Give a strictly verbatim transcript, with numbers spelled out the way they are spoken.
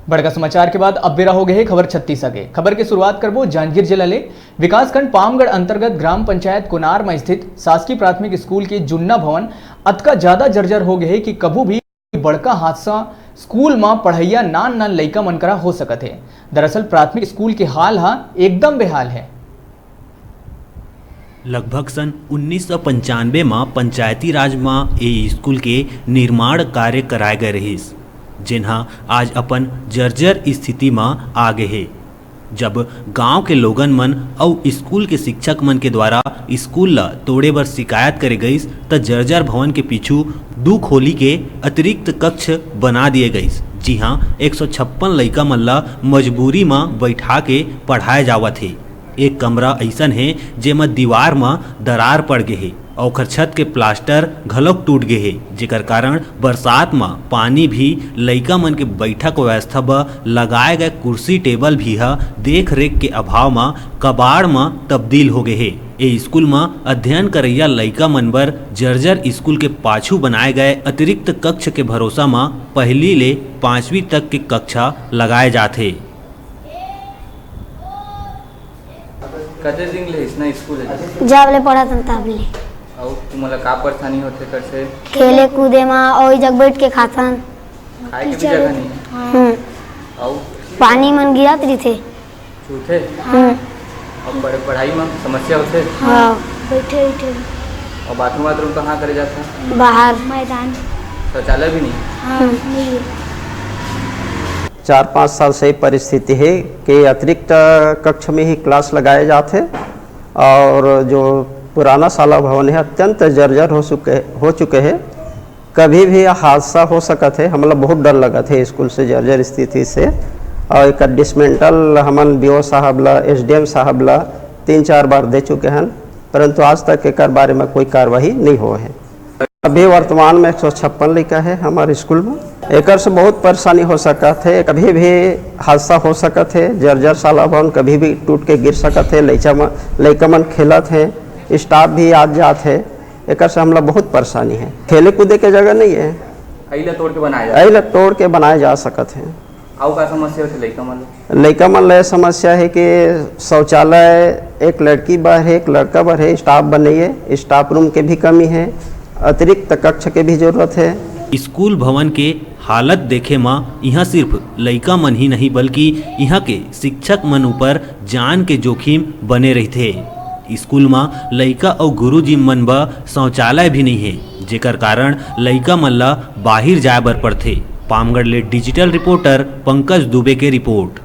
बड़का समाचार के बाद अब बेरा हो गए हे खबर छत्तीसा के। खबर के शुरुआत करबो जांजगीर जिला ले। विकासखंड पामगढ़ अंतर्गत ग्राम पंचायत कोनार म स्थित शासकीय प्राथमिक स्कूल के जुन्ना भवन अतका ज्यादा जर्जर हो गए हे कि कभू भी बड़का हादसा स्कूल म पढ़इया नान नान लइका मन करा हो सकत हे। दरअसल प्राथमिक स्कूल के हाल ह एकदम बेहाल हे। लगभग सन उन्नीस सौ पंचानबे म पंचायती राज म ए स्कूल के निर्माण कार्य कराए गए रहिस, जेन ह आज अपन जर्जर स्थिति म आ गे हे। जब गांव के लोगन मन अउ स्कूल के शिक्षक मन के द्वारा स्कूल ल तोड़े बर शिकायत करे गइस, त जर्जर भवन के पीछू दू खोली के अतिरिक्त कक्ष बना दिए गइस, जिहां एक सौ छप्पन लइका मन ल मजबूरी म बैठा के पढ़ाए जावत हे। एक कमरा अइसन हे, जेमा दीवार म दरार पड़ गे हे, अउ ओखर छत के प्लास्टर घलोक टूट गे हे, जेकर कारण बरसात म पानी भी लइका मन के बैठक व्यवस्था बर लगाए गए कुर्सी टेबल भी ह देख रेख के अभाव म कबाड़ म तब्दील हो गे हे। ए स्कूल म अध्ययन करइया लइका मन बर जर्जर स्कूल के पाछू बनाए गए अतिरिक्त कक्ष के भरोसा म पहली ले पांचवी तक के कक्षा लगाए जात हे। कते दिन ले इसना स्कूल है? जब ले पढ़त हन तब ले। अउ तुमला का परेशानी होथे कर से? खेले कूदे मा, ओई जग बैठ के खाथन। खाए के भी जगह नहीं है। हम्म। अउ? पानी मन गिरत रहिथे। छूथे? हम्म। अउ पढ़-, पढ़ाई में समस्या होथे? हाँ। बैठे बैठे। अउ बाथरूम वाथरूम कहाँ करे जाथे? बाहर। मैदान। शौचालय भी नहीं? हाँ, हम्म। नहीं है। चार पाँच साल से परिस्थिति हे कि अतिरिक्त कक्ष में ही क्लास लगाए जाथे अउ जो पुराना शाला भवन हे, अत्यंत जर्जर हो चुके, हो चुके हे। कभी भी हादसा हो सकत हे, हमला बहुत डर लगत हे स्कूल से जर्जर स्थिति से। अउ एकर डिसमेंटल हमन बीओ साहब ला, एसडीएम साहब ला तीन चार बार दे चुके हन, परंतु आज तक एकर बारे में कोई कार्रवाई नहीं होए हे। अभी वर्तमान में एक सौ छप्पन लइका हे हमर स्कूल में। एकर से बहुत परेशानी हो सकत हे, कभी भी हादसा हो सकत हे, जर्जर शाला भवन कभी भी टूट के गिर सकत हे, लइका मन, लइका मन खेलत हे, स्टाफ भी आत जात हे, एकर से हमला बहुत परेशानी हे। खेले कूदे के जगह नहीं हे। अइला तोड़ के बनाए जा अइला तोड़ के बनाए जा सकत हे। अउ का समस्या होथे लइका मन ल? लइका मन ल ये समस्या हे कि शौचालय एक लड़की बर हे, एक लड़का बर हे, स्टाफ बर नइ हे, स्टाफ रूम के भी कमी हे, अतिरिक्त कक्ष के भी जरूरत हे। स्कूल भवन के हालत देखे म इहाँ सिर्फ लइका मन ही नहीं, बल्कि इहाँ के शिक्षक मन ऊपर जान के जोखिम बने रहिथे। स्कूल म लइका अउ गुरुजी मन बर शौचालय भी नइ हे, जेकर कारण लइका मन ल बाहिर जाए बर पड़थे। पामगढ़ ले डिजिटल रिपोर्टर पंकज दुबे के रिपोर्ट।